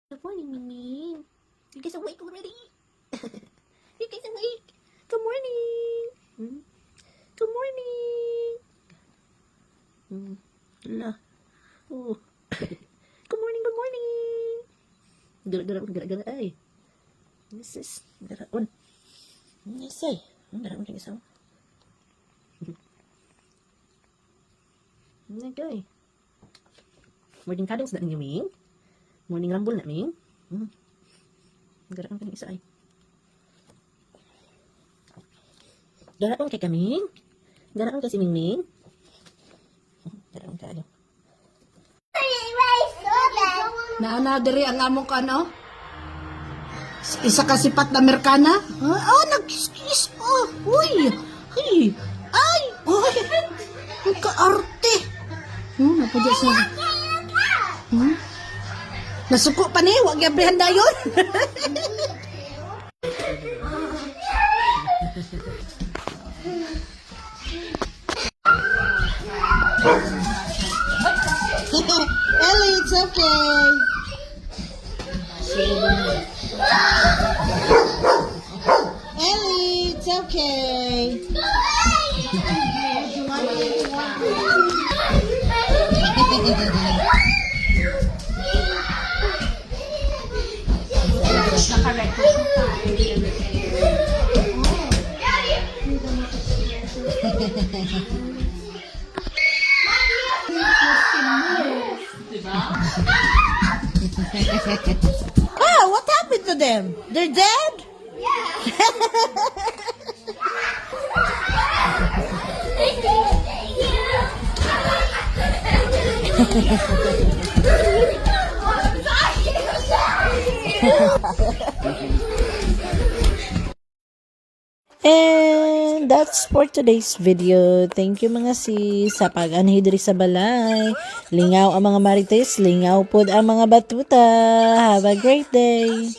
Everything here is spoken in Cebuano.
Good morning, Ming Ming. You guys awake already? You guys awake? Good morning. Good morning. La. Oh. Good morning, good morning. Gara-gara, gara-gara ay. This is garaon. Yes ay. Garaon kay isa. Okay. Morning cuddles na ninyo, Ming. Morning rumble na, Ming. Garaon kay isa ay. Garaon kay kaming. Garaon kay si Ming Ming. Garaon kayo. Naana diri ang among kano? Isa ka sipat na Amerikana? Ah, oh, nagkiss-kiss. Oh, uy. Ay. Ay, uy. Ang kaarte. Napadya siya. Nasuko pa ni, wag yabrihan dayon. Ellie, it's okay. Ellie, it's okay. Ah, what happened to them? They're dead? And that's for today's video. Thank you, mga sis, sa pag-anhi diri sa balay. Lingaw ang mga marites, lingaw pod ang mga batuta. Have a great day.